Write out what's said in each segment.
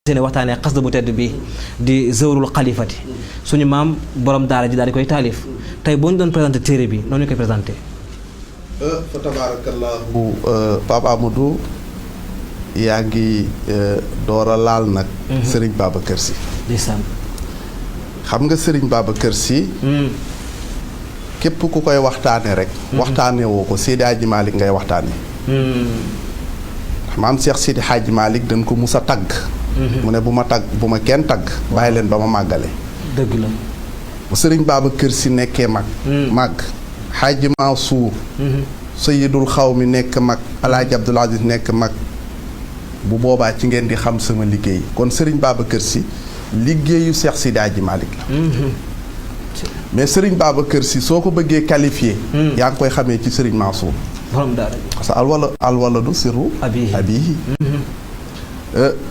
seen waxtaanee xasida bu tedd bi di Zawrul Xalifati suñu maam borom daara ji daal di koy taalif tey boo ñu doon présenté téere bi noonu ñu koy présenté. fa tabaarakallaahu Pape Amadou yaa ngi door a laal nag. Serigne Babacar Sy. ndeysaan. xam nga Serigne Babacar Sy. képp ku koy waxtaane rek. waxtaane woo ko Seydi Hadji Malick ngay waxtaane. maam Cheikh Seydi Hadji Malick dañ ko mus a tagg. mu ne bu ma kenn tagg bàyyi leen ba ma màggale. dëgg la. bu Serigne Babacar Sy nekkee mag. màgg Hadji Mansour. Sayyidul xaw mi nekk mag Alaaji Abdoul Aziz nekk mag. bu boobaa ci ngeen di xam sama liggéey kon Serigne Babacar Sy liggéeyu Cheikh Seydi Hadji Malick la. mais Serigne Babacar Sy soo ko bëggee qualifié. yaa ngi koy xamee ci Serigne Mansour. borom daara parce que alwaladu sirru abihi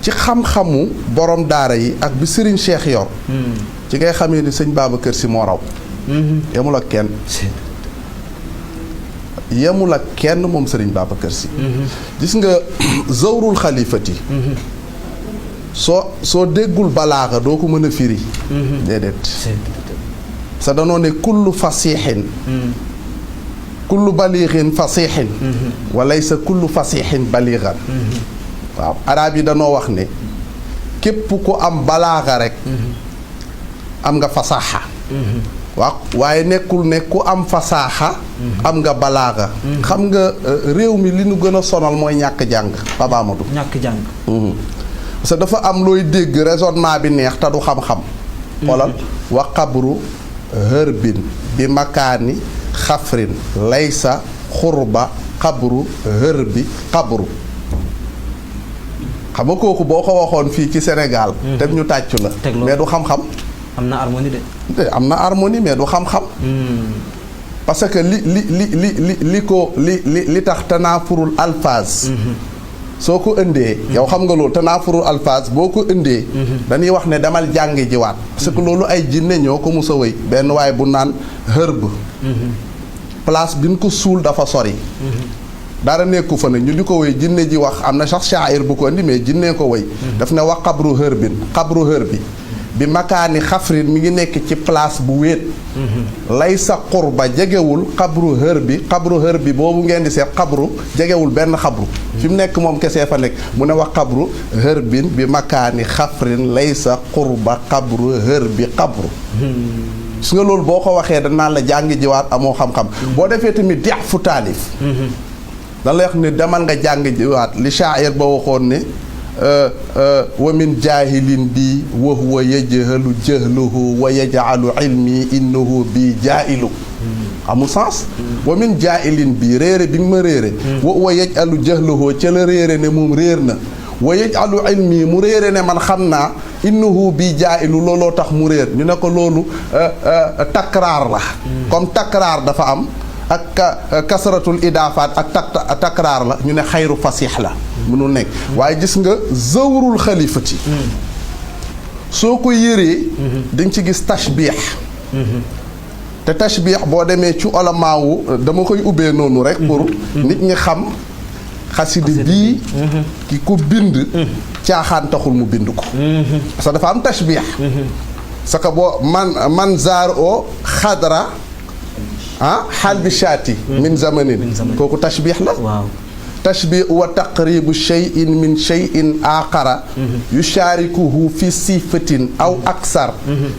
ci xam-xamu borom daara yi ak bi Serigne Cheikh yor. ci ngay xamee ni sëñ Babacar Sy moo raw. yemul ak kenn. yemul ak kenn moom Serigne Babacar Sy. gis nga Zawrul Xalifati. soo déggul balaaxa doo ko mën a firi. déedéet. sa danoo ne kullu fasixin. kullu baliixin fasixin. walaysa kullu fasixin baliixan. waaw arab yi danoo wax ne képp ku am balaaxa rek. am nga fasaaxa. waaw waaye nekkul ne ku am fasaaxa. am nga balaaxa. xam nga réew mi li nu gën a sonal mooy ñàkk jàng Pape Amadou. ñàkk jàng. parce que dafa am looy dégg raisonnement bi neex te du xam-xam. xoolal wa qabru hërbin bi makaani xafrin laysa xurba qabru hërbi qabru. xam nga kooku boo ko waxoon fii ci Sénégal. te ñu tàccu la. mais du xam-xam. am na harmonie de. am na harmonie mais du xam-xam. parce que li tax tanaafurul alfaaz. soo ko indee. yow xam nga loolu tanaafurul alfaaz boo ko indee. dañuy wax ne damal jàngi jiwaat. parce que loolu ay jinne ñoo ko mus a wëy benn waaye bu naan hërb. place bi ñu ko suul dafa sori. dara nekku fa ne ñu di ko wëy jinne ji wax am na sax shaa'ir bu ko indi mais jinne ko wëy. daf ne wax xabru hër bi makaani xafrin mi ngi nekk ci place bu wéet. lay sa xurba jegewul xabru hër bi boobu ngeen di seet xabru jegewul benn xabru. fi mu nekk moom kesee fa nekk mu ne wax xabru hërbin bi makaani xafrin lay sa xurba xabru hër bi xabru. gis nga loolu boo ko waxee danaan la jàngi jiwaat amoo xam-xam. boo defee tamit dex fu taalif. da lay wax ne demal nga jàngi jiwaat li shaa'ir ba waxoon ne. wa min jaahilin bi wa huwa yajhalu jahluhu wa yaj'alu ilmi innahu bi jaahilu. amul sens. wa min jaahilin bi réere bi nga ma réere. wa huwa yaj'alu jahluhu ca la réere ne moom réer na. wa yaj'alu ilmi mu réere ne man xam naa innahu bi jaahilu looloo tax mu réer ñu ne ko loolu takraar la. comme takraar dafa am. ak kasratul idaafaat ak takraar la ñu ne xayru fasix la mënul nekk waaye gis nga Zawrul Xalifati soo ko yëree dañ ci gis tashbiix te tashbiix boo demee ci olamaawu dama koy ubbee noonu rek pour nit ñi xam xasidi bii ki ko bind caaxaan taxul mu bind ko parce que dafa am tashbiix parce que boo man zaar o xadra xaal bi shaati min zamanin kooku tashbiix la tashbiih wa taqribu cheyin min cheyin aaxara yushaarikuhu fi sifatin aw aksar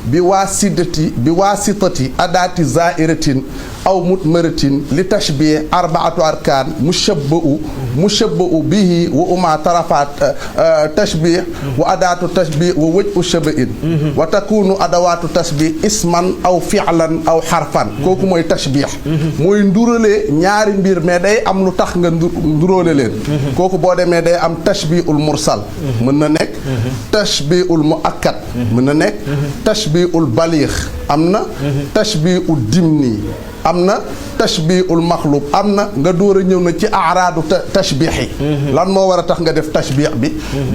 bi waasitati adaati zairatin aw mutmaratin li tashbiih arbaatu arkaan mushabbau bihi wa uma tarafaat tashbiih wa adaatu tashbiih wa wëj u shabain wa takunu adawaatu tashbiih isman aw fi'lan aw xarfan kooku mooy tashbiih mooy nduralee ñaari mbir mais day am lu tax nga nduróole leen kooku boo demee day am tashbiihul mursal mën na nekk tashbiihul muakkad mën na nekk tashbiihul baliix am na tashbiihul dimni am na tashbiihul maxluub am na nga door a ñëw na ci araadu tashbiih yi lan moo war a tax nga def tashbiih bi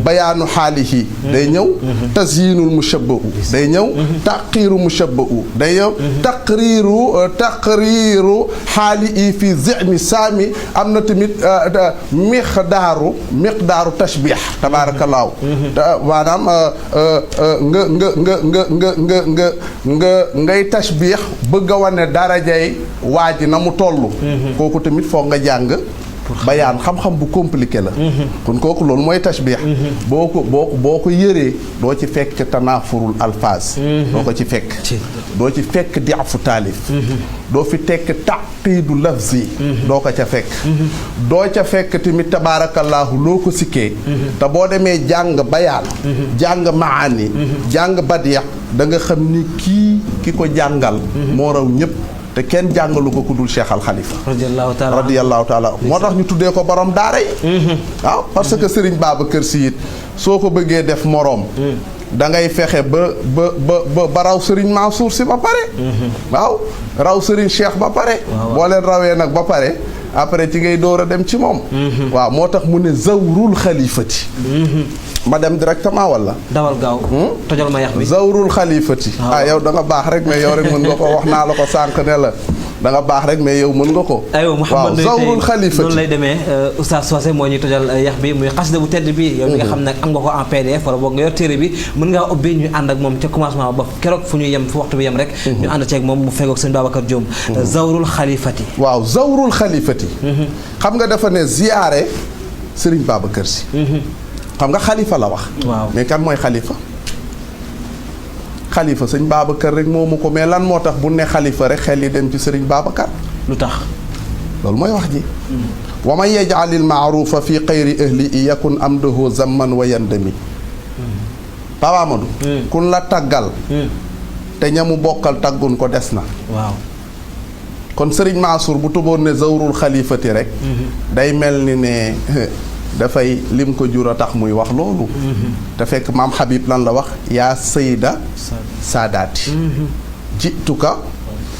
bayaanu xaalihi day ñëw tazyinul mushabbahu day ñëw taqiiru mushabbahu day ñëw taqriiru xaali yi fi zihni saami am na tamit miqdaaru tashbiih tabaarakallaahu maanaam ngay tashbiih bëgg a wane darajay waa ji na mu toll kooku tamit foog nga jàng bayaan xam-xam bu compliqué la kon kooku loolu mooy tashbiih boo ko yëree doo ci fekk tanaafurul alfaaz doo ko ci fekk doo ci fekk diafu taalif doo fi tekk taqiidu lafzi doo ko ca fekk doo ca fekk tamit tabaarakallaahu loo ko sikkee te boo demee jàng bayaan jàng maani jàng badiya da nga xam ni ki ko jàngal moo raw ñëpp te kenn jàngalu ko ku dul Cheikh Al Khalifa radiyallahu taala moo tax ñu tuddee ko borom daara yi waaw parce que Serigne Babacar Sy it soo ko bëggee def moroom da ngay fexe ba raw Serigne Mansour Sy ba pare waaw raw Serigne Cheikh ba pare boo leen rawee nag ba pare après ci ngay door a dem ci moom waaw moo tax mu ne zawrul xalifati ma dem directement wala dawal gaaw tojal ma yax bi zawrul xalifati yow da nga baax rek mais yow rek mën nga ko wax naa la ko sànq ne la da nga baax rek mais yow mën nga ko aywa Mouhamed Ndoye zawrul xalifati noonu lay demee Oustaz Socé moo ñuy tojal yax bi muy xasida bu tedd bi yow mi nga xam ne am nga ko en PDF wala boog nga yor téere bi mën ngaa ubbi ñu ànd ak moom ca commencement ba keroog fu ñuy yem fu waxtu bi yem rek ñu ànd ceeg moom mu fegoog sëñ Babacar Diom zawrul xalifati waaw zawrul xalifati xam nga dafa ne ziyaare Serigne Babacar Sy xam nga xalifa la wax mais kan mooy xalifa xalifa sëñ Babacar rek moomu ko mais lan moo tax bu ne xalifa rek xel yi dem ci Serigne Babacar lu tax loolu mooy wax ji wa man yaj'alil ma'rufa fi xayri ahli yakun amdahu zamman wa yandami Papa Amadou kun la taggal te ñamu bokkal taggun ko des na waaw kon Serigne Mansour bu tuboon ne zawrul xalifati rek day mel ni ne dafay lim ko jur a tax muy wax loolu te fekk maam Habib lan la wax yaa sayda saadaati jituka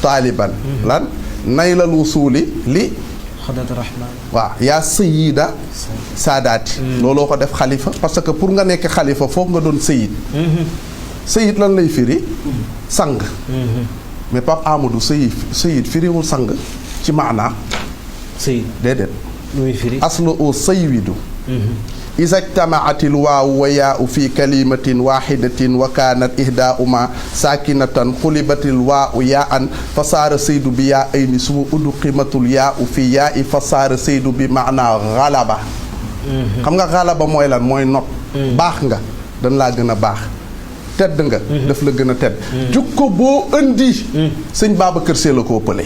taaliban lan naylal wusuuli li xadrat rahman waaw yaa sayida saadaati looloo ko def xalifa parce que pour nga nekk xalifa foog nga doon sayid sayid lan lay firi sang mais Pape Amadou sayid firiwul sang ci maanaa sayid déedéet muy firi aslu u saywidu iza ijtamaatil waawu wa yaau fi kalimatin waxidatin wa kaanat ihdaahuma saakinatan xulibatil waau yaa an fa saara saydu bi yaa ay ni suma udqimatul yaau fi yaa i fa saara saydu bi maanaa xalaba xam nga xalaba mooy lan mooy not baax nga dañ laa gën a baax tedd nga daf la gën a tedd jukko boo indi sëñ Babacar Sy la koo pële